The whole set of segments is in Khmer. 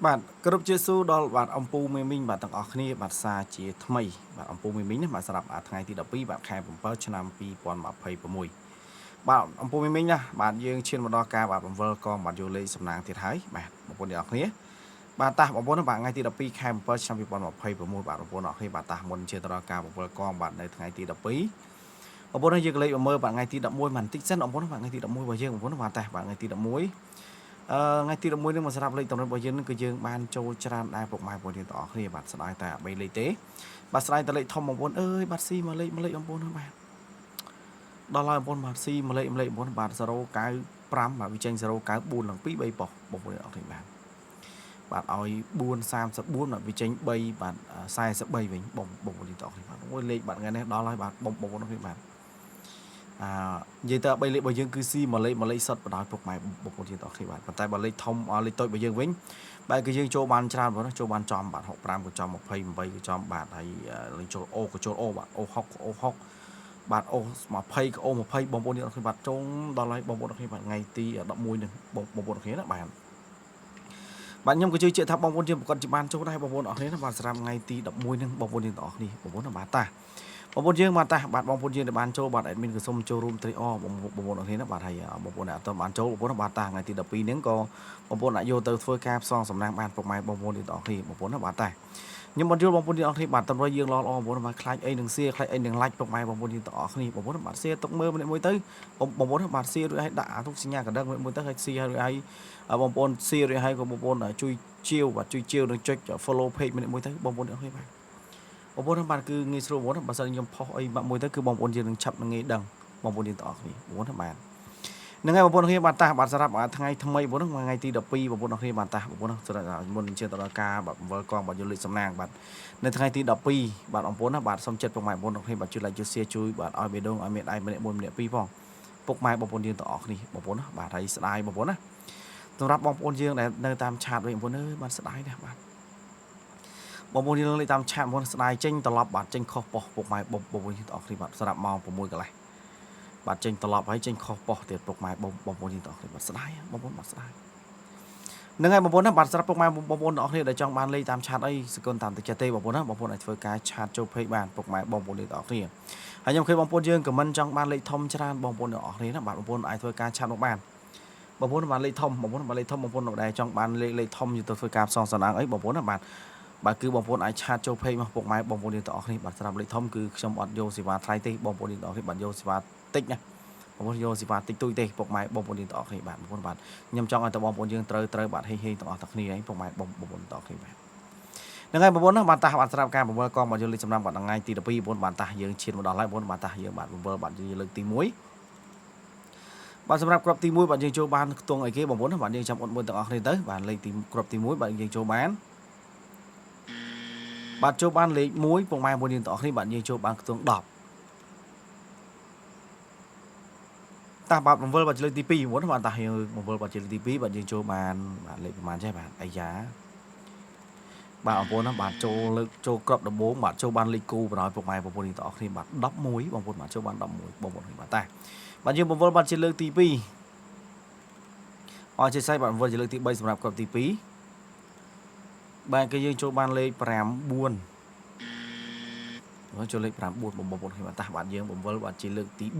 បាទគ្រប់ជាសួរដល់បាទអំពូមេមីងបាទទាំងអស់គ្នាបាទសារជាថ្មីបាទអំពូមេមីងណាបាទសម្រាប់ថ្ងៃទី12បាទខែ7ឆ្នាំ2026បាទអំពូមេមីងណាបាទយើងឈានមកដល់ការបាទបង្វិលកងបាទយកលេខសំណាងទៀតហើយបាទបងប្អូនទាំងអស់គ្នាបាទតាបងប្អូនបាទថ្ងៃទី12ខែ7ឆ្នាំ2026បាទបងប្អូនអរគ្នាបាទតាមុនឈានទៅដល់ការបង្វិលកងបាទនៅថ្ងៃទី12បងប្អូនយើងក៏លេខមកមើលបាទថ្ងៃទី11បន្តិចសិនបងប្អូនបាទថ្ងៃទី11របស់យើងបងប្អូនបាទតាបាទថ្ងៃទី11ថ្ងៃទី11នេះមកសម្រាប់លេខតំណរបស់យើងនឹងគឺយើងបានចូលច្រើនដែរពុកម៉ែបងប្អូនទាំងអស់គ្នាបាទស្ដាយតែ3លេខទេបាទស្ដាយតែលេខធំបងប្អូនអើយបាទស៊ីមកលេខមកលេខបងប្អូនបាទដល់ហើយបងប្អូនបាទស៊ីមកលេខមកលេខបងប្អូនបាទ095បាទវាចេញ094ឡើង2 3ប៉ុស្បងប្អូនទាំងអស់គ្នាបាទបាទឲ្យ434បាទវាចេញ3បាទ43វិញបងបងប្អូនទាំងអស់គ្នាបាទអូយលេខបាទថ្ងៃនេះដល់ហើយបាទបងបងប្អូនទាំងគ្នាបាទអានិយាយទៅ3លេខរបស់យើងគឺស៊ីមួយលេខមួយលេខសុតបណ្ដោយពុកម៉ែបងប្អូនទាំងអស់គ្នាបាទប៉ុន្តែបើលេខធំលេខតូចរបស់យើងវិញបាទគឺយើងចូលបានច្រើនបងចូលបានចំបាទ65ក៏ចំ28ក៏ចំបាទហើយលេខចូលអូក៏ចូលអូបាទអូ6ក៏អូ6បាទអូ20ក៏អូ20បងប្អូនទាំងអស់គ្នាបាទចូលដល់ហើយបងប្អូនទាំងគ្នាបាទថ្ងៃទី11នេះបងបងប្អូនទាំងគ្នាណាបាទបាទខ្ញុំក៏ជឿជាក់ថាបងប្អូនយើងប្រកាសជាបានចូលដែរបងប្អូនអរគ្នាណាបាទសម្រាប់ថ្ងៃទី11នេះបងប្អូនយើងទាំងអស់គ្នាបងប្អូនណាបាទតាបងប្អូនយើងបាទតាបាទបងប្អូនយើងដែលបានចូលបាទ admin ក៏សូមចូលរួមត្រេកអរបងប្អូនអរគ្នាណាបាទហើយបងប្អូនដែលអត់ទាន់បានចូលបងប្អូនបាទតាថ្ងៃទី12ហ្នឹងក៏បងប្អូនអាចយកទៅធ្វើការផ្សងសំណាងបានពុកម៉ែបងប្អូនទាំងអស់គ្នាបងប្អូនណាបាទតាខ្ញុំបញ្យល់បងប្អូនទាំងអស់គ្នាបាទតម្រុយយើងល្អល្អបងប្អូនបាទខ្លាចអីនឹងសៀខ្លាចអីនឹងឡាច់ពុកម៉ែបងប្អូនយើងទាំងអស់គ្នាបងប្អូនបាទសៀទុកមើលម្នាក់មួយទៅបងប្អូនបាទសៀរួចឲ្យដាក់អាទុកសញ្ញាកណ្ដឹងមួយទៅហើយសៀរួចឲ្យបងប្អូនសៀរួចឲ្យក៏បងប្អូនជួយជាវបាទជួយជាវនឹងចុច follow page ម្នាក់មួយទៅបងប្អូនទាំងអស់គ្នាបាទបងប្អូនបាទគឺងាយស្រួលបងប្អូនបើសិនខ្ញុំផុសអីមួយទៅគឺបងប្អូនយើងនឹងឆាប់នឹងងាយដឹងបងប្អូនយើងទាំងអស់គ្នាបងប្អូនបាទហ្នឹងហើយបងប្អូនគ្នាបាទតាបាទសម្រាប់ថ្ងៃថ្មីបងប្អូនថ្ងៃទី12បងប្អូនគ្នាបាទតាបងប្អូនសម្រាប់មុនជឿទៅដល់ការបាទបង្វិលកងបាទយកលេខសំណាងបាទនៅថ្ងៃទី12បាទបងប្អូនណាបាទសូមចិត្តពុកម៉ែបងប្អូនគ្នាបាទជួយ like ជួយ share ជួយបាទឲ្យបេះដូងឲ្យមានដៃម្នាក់មួយម្នាក់ពីរផងពុកម៉ែបងប្អូនយើងទាំងអស់គ្នាបងប្អូនណាបាទហើយស្ដាយបងប្អូនណាសម្រាប់បងប្អូនយើងដែលនៅតាម chat វិញបងប្អូនអើយបាទស្ដាយណាស់បាទបងប្អូនយើងលេខតាម chat បងប្អូនស្ដាយចេញត្រឡប់បាទចេញខុសប៉ុសពុកម៉ែបងប្អូនយើងទាំងអស់គ្នាបាទសម្រាប់ម៉ោង6កន្លះបាទចេញត្រឡប់ហើយចេញខុសប៉ុសទៀតពុកម៉ែបងបងប្អូនយើងទាំងអស់គ្នាបាទស្ដាយបងប្អូនបាទស្ដាយហ្នឹងហើយបងប្អូនណាបាទសម្រាប់ពុកម៉ែបងប្អូនទាំងអស់គ្នាដែលចង់បានលេខតាម chat អីសកុនតាមទឹកចិត្តទេបងប្អូនណាបងប្អូនអាចធ្វើការ chat ចូល page បានពុកម៉ែបងប្អូនទាំងអស់គ្នាហើយខ្ញុំឃើញបងប្អូនយើង comment ចង់បានលេខធំច្រើនបងប្អូនទាំងអស់គ្នាណាបាទបងប្អូនអាចធ្វើការ chat មកបានបងប្អូនបានលេខធំបងប្អូនបានលេខធំបងប្អូនដែលចង់បានលេខលេខធំយកទៅធ្វើការផ្សងសំណាងអីបងប្អូនណាបាទបាទគឺបងប្អូនអាច chat ចូល page មកពុកម៉ែបងប្អូនយើងទាំងអស់គ្នាបាទសម្រាប់លេខធំគឺខ្ញុំអត់យកសេវាថ្លៃទេបងប្អូនយើងទាំងអស់គ្នាបាទយកសេវាតិចណាបងប្អូនយកសេវាតិចតួចទេពុកម៉ែបងប្អូនយើងទាំងអស់គ្នាបាទបងប្អូនបាទខ្ញុំចង់ឲ្យតបងប្អូនយើងត្រូវត្រូវបាទហេហេទាំងអស់ទាំងគ្នាឯងពុកម៉ែបងប្អូនទាំងអស់គ្នាបាទហ្នឹងហើយបងប្អូនណាបាទតាបាទស្រាប់ការបង្វិលកងបាទយកលេខសម្រាប់បាទថ្ងៃទី12បងប្អូនបាទតាយើងឈានមកដល់ហើយបងប្អូនបាទតាយើងបាទបង្វិលបាទលើកទី1បាទសម្រាប់គ្រាប់ទី1បាទយើងចូលបានខ្ទង់អីគេបងប្អូនបាទយើងចាំអត់មួយទាំងអស់គ្នាទៅបាទលេខទីគ្រាប់ទី1បាទយើងចូលបានបាទចូលបានលេខ1ពុកម៉ែបងប្អូនយើងទាំងអស់គ្នាបាទយើងចូលបានខ្ទង់10តាបាទបង្វិលបាទលើកទី2បងប្អូនបាទតាយើងបង្វិលបាទជាលើកទី2បាទយើងចូលបានបាទលេខប្រហែលចេះបាទអាយ៉ាបាទបងប្អូនណាបាទចូលលើកចូលក្របដំបងបាទចូលបានលេខគូបណ្ដោយពុកម៉ែបងប្អូនទាំងអស់គ្នាបាទ11បងប្អូនបាទចូលបាន11បងប្អូនបាទតាបាទយើងបង្វិលបាទជាលើកទី2អរជាស្រ័យបាទបង្វិលជាលើកទី3សម្រាប់ក្របទី2បាទគឺយើងចូលបានលេខ9ចូលលេខ9បងប្អូនគ្នាបាទតាបាទយើងបង្វិលបាទជាលើកទី4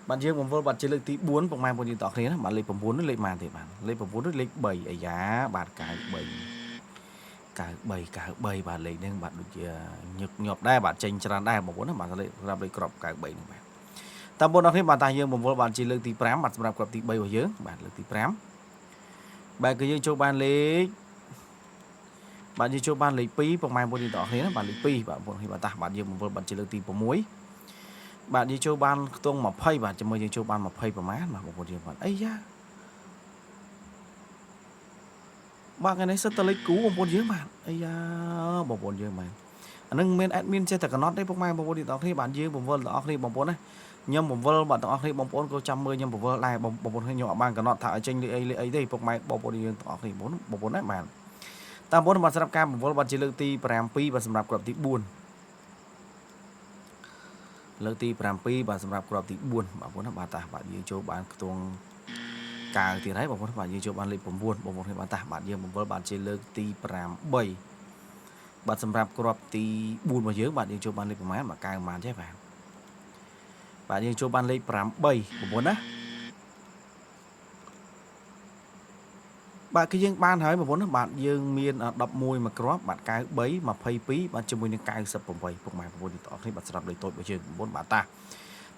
បាទយើងបង្វិលបាទជាលើកទី4ពុកម៉ែបងប្អូនយើងទាំងអស់គ្នាណាបាទលេខ9នេះលេខប៉ុន្មានទេបាទលេខ9នេះលេខ3អាយ៉ាបាទ93 93 93បាទលេខហ្នឹងបាទដូចជាញឹកញាប់ដែរបាទចេញច្រើនដែរបងប្អូនណាបាទលេខសម្រាប់លេខក្រប93ហ្នឹងបាទតាមបងប្អូនគ្នាបាទតាយើងបង្វិលបាទជាលើកទី5បាទសម្រាប់ក្របទី3របស់យើងបាទលើកទី5បាទគឺយើងចូលបានលេខបាទយើងចូលបានលេខ2ពុកម៉ែបងប្អូនយើងទាំងអស់គ្នាណាបាទលេខ2បាទបងប្អូនគ្នាបាទតាបាទយើងបង្វិលបាទជាលើកទី6បាទយើងចូលបានខ្ទង់20បាទជាមួយយើងចូលបាន20ប្រមាណបាទបងប្អូនយើងបាទអីយ៉ាបាទថ្ងៃនេះសិតតលេខគូបងប្អូនយើងបាទអាយ៉ាបងប្អូនយើងបាទអានឹងមាន admin ចេះតែកំណត់ទេពុកម៉ែបងប្អូនទាំងអស់គ្នាបាទយើងបង្វិលទាំងអស់គ្នាបងប្អូនណាខ្ញុំបង្វិលបាទទាំងអស់គ្នាបងប្អូនក៏ចាំមើលខ្ញុំបង្វិលដែរបងប្អូនខ្ញុំអត់បានកំណត់ថាឲ្យចេញលេខអីលេខអីទេពុកម៉ែបងប្អូនយើងទាំងអស់គ្នាបងប្អូនណាបាទតាមបងប្អូនបាទសម្រាប់ការបង្វិលបាទជាលើកទី7បាទសម្រាប់គ្រាប់ទី4លើកទី7បាទសម្រាប់គ្រាប់ទី4បងប្អូនណាបាទតាបាទយើងចូលបានខ្ទង់ 9ទៀតហើយបងប្អូនបាទយើងចូលបានលេខ9បងប្អូនបាទតាបាទយើងបង្វិលបាទជាលើកទី8បាទសម្រាប់គ្រាប់ទី4របស់យើងបាទយើងចូលបានលេខប្រមាណបាទ9ប្រមាណចេះបាទបាទយើងចូលបានលេខ8បងប្អូនណាបាទគឺយើងបានហើយបងប្អូនណាបាទយើងមាន11មួយគ្រាប់បាទ93 22បាទជាមួយនឹង98ពុកម៉ែបងប្អូនទាំងអស់គ្នាបាទស្រាប់លេខតូចរបស់យើងបងប្អូនបាទតា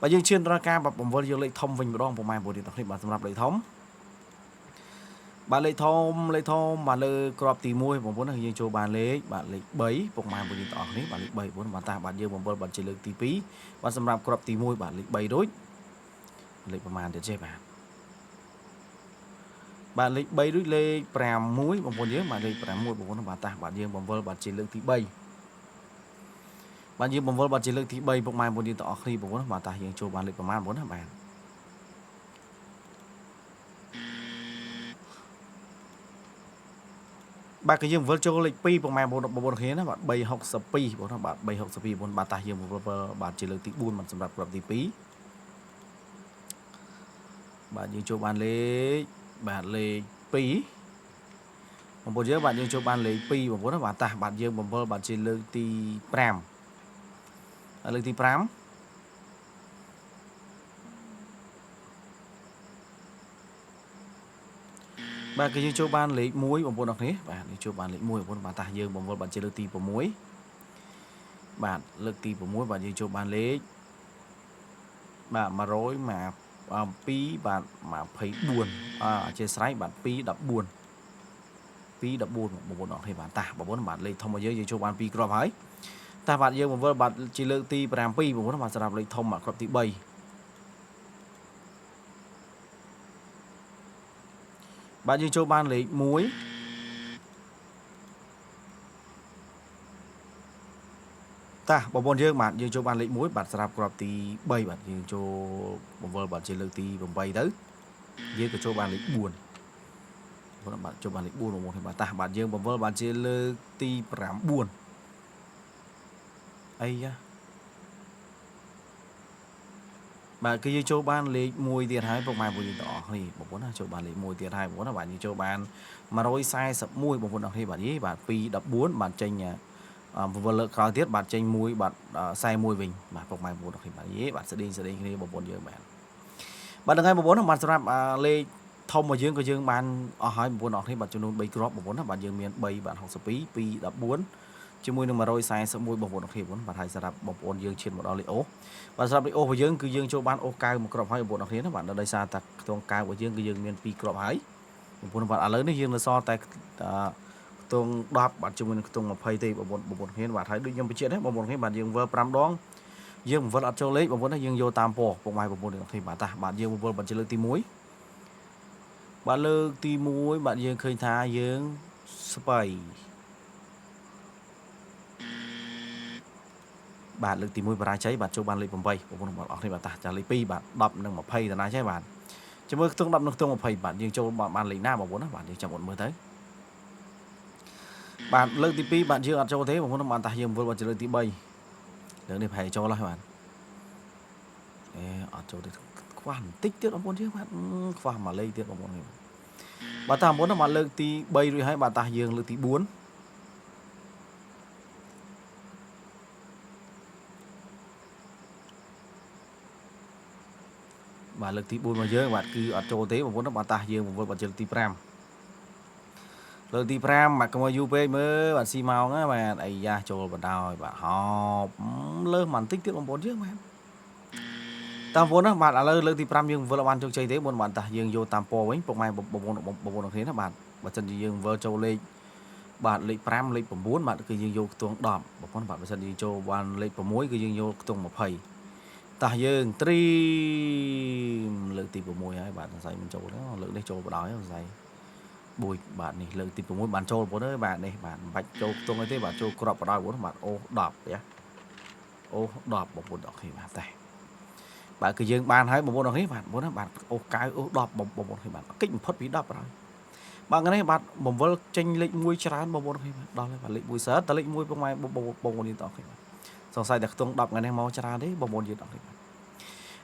បាទយើងឈានដល់ការបាទបង្វិលយកលេខធំវិញម្ដងពុកម៉ែបងប្អូនទាំងអស់គ្នាបាទសម្រាប់លេខធំបាទលេខធំលេខធំបាទលើក្របទី1បងប្អូនណាយើងចូលបានលេខបាទលេខ3ពុកម៉ែបងប្អូនទាំងអស់គ្នាបាទលេខ3បងប្អូនបាទតាបាទយើងបង្វិលបាទជាលើកទី2បាទសម្រាប់ក្របទី1បាទលេខ3រួចលេខប្រមាណទៀតចេះបាទបាទលេខ3រួចលេខ6បងប្អូនយើងបាទលេខ6បងប្អូនបាទតាបាទយើងបង្វិលបាទជាលើកទី3បាទយើងបង្វិលបាទជាលើកទី3ពុកម៉ែបងប្អូនយើងទាំងអស់គ្នាបងប្អូនបាទតាយើងចូលបានលេខប្រមាណបងប្អូនណាបាទបាទគឺយើងវិលចូលលេខ2ពុកម៉ែបងប្អូនគ្នាណាបាទ362បងប្អូនបាទ362បងបាទតាយើងវិលបាទជាលើកទី4បាទសម្រាប់គ្រាប់ទី2បាទយើងចូលបានលេខបាទលេខ2បងប្អូនយើងបាទយើងចូលបានលេខ2បងប្អូនណាបាទតាបាទយើងបង្វិលបាទជាលើកទី5លើកទី5បាទគឺយើងចូលបានលេខ1បងប្អូនអរគ្នាបាទយើងចូលបានលេខ1បងប្អូនបាទតាយើងបង្វិលបាទជាលើកទី6បាទលើកទី6បាទយើងចូលបានលេខបាទ100មក2បាទ24អធិស្ឋានបាទ214 214បងប្អូនអរគ្នាបាទតាបងប្អូនបាទលេខធំរបស់យើងយើងចូលបាន2គ្រាប់ហើយតាបាទយើងបង្វិលបាទជាលើកទី7បងប្អូនបាទសម្រាប់លេខធំបាទគ្រាប់ទី3បាទយើងចូលបានលេខ1តាបងប្អូនយើងបាទយើងចូលបានលេខ1បាទសម្រាប់គ្រាប់ទី3បាទយើងចូលបង្វិលបាទជាលើកទី8ទៅយើងក៏ចូលបានលេខ4បងប្អូនបាទចូលបានលេខ4បងប្អូនបាទតាបាទយើងបង្វិលបាទជាលើកទី9អីយ៉ាបាទគឺយើងចូលបានលេខ1ទៀតហើយពុកម៉ែបងប្អូនទាំងអស់គ្នាបងប្អូនណាចូលបានលេខ1ទៀតហើយបងប្អូនណាបាទយើងចូលបាន141បងប្អូនអរគ្នាបាទយីបាទ214បាទចេញវិលលើកក្រោយទៀតបាទចេញ1បាទ41វិញបាទពុកម៉ែបងប្អូនអរគ្នាបាទយីបាទស្តៀងគ្នាបងប្អូនយើងបាទបាទថ្ងៃបងប្អូនបាទសម្រាប់លេខធំរបស់យើងក៏យើងបានអស់ហើយបងប្អូនអរគ្នាបាទចំនួន3គ្រាប់បងប្អូនណាបាទយើងមាន3បាទ62 2 14ជាមួយនឹង141បងប្អូនអរគ្នាបងបាទហើយសម្រាប់បងប្អូនយើងឈានមកដល់លេខអូបាទសម្រាប់លេខអូរបស់យើងគឺយើងចូលបានអូ9មួយគ្រាប់ហើយបងប្អូនអរគ្នាណាបាទដោយសារតែខ្ទង់9របស់យើងគឺយើងមាន2គ្រាប់ហើយបងប្អូនបាទឥឡូវនេះយើងនៅសល់តែខ្ទង់10បាទជាមួយនឹងខ្ទង់20ទេបងប្អូនបងប្អូនគ្នាបាទហើយដូចខ្ញុំបញ្ជាក់ដែរបងប្អូនគ្នាបាទយើងវិល5ដងយើងវិលអត់ចូលលេខបងប្អូនណាយើងយកតាមពណ៌ពុកម៉ែបងប្អូនទាំងគ្នាបាទតាបាទយើងវិលបាទជាលើកទី1បាទលើកទី1បាទយើងឃើញថាយើងស្បៃបាទលើកទី1បរាជ័យបាទចូលបានលេខ8បងប្អូនបងប្អូនគ្នាបាទតាចាលេខ2បាទ10និង20តាណាចេះបាទជាមួយខ្ទង់10និងខ្ទង់20បាទយើងចូលបានលេខណាបងប្អូនណាបាទយើងចាំអត់មើលទៅបាទលើកទី2បាទយើងអត់ចូលទេបងប្អូនបាទតាយើងវិលបាទជាលើកទី3លើកនេះប្រហែលចូលហើយបាទអេអត់ចូលទេខ្វះបន្តិចទៀតបងប្អូនយើងបាទខ្វះមួយលេខទៀតបងប្អូនបាទតាបងប្អូនបាទលើកទី3រួចហើយបាទតាយើងលើកទី4បាទលើកទី4របស់យើងបាទគឺអត់ចូលទេបងប្អូនបាទតាយើងបង្វិលបាទជាលើកទី5លើកទី5បាទកុំឲ្យយូរពេកមើលបាទស៊ីម៉ោងណាបាទអាយ៉ាចូលបណ្ដោយបាទហោបលើសបន្តិចទៀតបងប្អូនយើងបាទតាមបងប្អូនណាបាទឥឡូវលើកទី5យើងវិលបានជោគជ័យទេបងបាទតាយើងយកតាមពណ៌វិញពុកម៉ែបងប្អូនបងប្អូនគ្នាណាបាទបើសិនជាយើងវិលចូលលេខបាទលេខ5លេខ9បាទគឺយើងយកខ្ទង់10បងប្អូនបាទបើសិនជាចូលបានលេខ6គឺយើងយកខ្ទង់20តោះយើងត្រៀមលើកទី6ហើយបាទសង្ស័យមិនចូលទេលើកនេះចូលបដ ாய் សង្ស័យបួយបាទនេះលើកទី6បានចូលបងប្អូនអើយបាទនេះបាទមិនបាច់ចូលខ្ទង់អីទេបាទចូលក្របបដ ாய் បងប្អូនបាទអូ10យ៉ាអូ10បងប្អូនអរគ្នាបាទតែបាទគឺយើងបានហើយបងប្អូនអរគ្នាបាទបងប្អូនបាទអូ9អូ10បងប្អូនគ្នាបាទកិច្ចបំផុតពី10បាទបាទថ្ងៃនេះបាទបង្វិលចេញលេខ1ច្រើនបងប្អូនគ្នាបាទដល់ហើយបាទលេខ1សើតែលេខ1ពុកម៉ែបងប្អូនយើងទាំងអស់គ្នាបាទសង្ស័យតែខ្ទង់10ថ្ងៃនេះមកច្រើនទេបងប្អូនយើងទាំងអស់គ្នាបាទ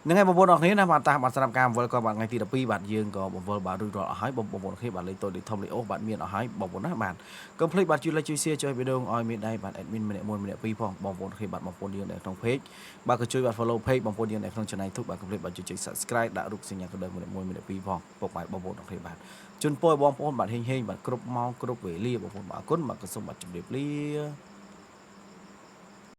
ហ្នឹងហើយបងប្អូនអរគ្នាណាបាទតាបាទសម្រាប់ការបង្វិលកងបាទថ្ងៃទី12បាទយើងក៏បង្វិលបាទរួចរាល់អស់ហើយបងប្អូនអរគ្នាបាទលេខតូចលេខធំលេខអូសបាទមានអស់ហើយបងប្អូនណាបាទកុំភ្លេចបាទជួយ like ជួយ share ជួយបេះដូងឲ្យមានដៃបាទ admin ម្នាក់មួយម្នាក់ពីរផងបងប្អូនអរគ្នាបាទបងប្អូនយើងដែលក្នុង page បាទក៏ជួយបាទ follow page បងប្អូនយើងដែលក្នុង channel YouTube បាទកុំភ្លេចបាទជួយចុច subscribe ដាក់រូបសញ្ញាកណ្ដឹងម្នាក់មួយម្នាក់ពីរផងពុកម៉ែបងប្អូនអរគ្នាបាទជូនពរឲ្យបងប្អូនបាទហេងហេងបាទគ្រប់ម៉ោងគ្រប់វេលាបងប្អូនបាទអរគុណបាទក៏សូមបាទជម្រាបលា។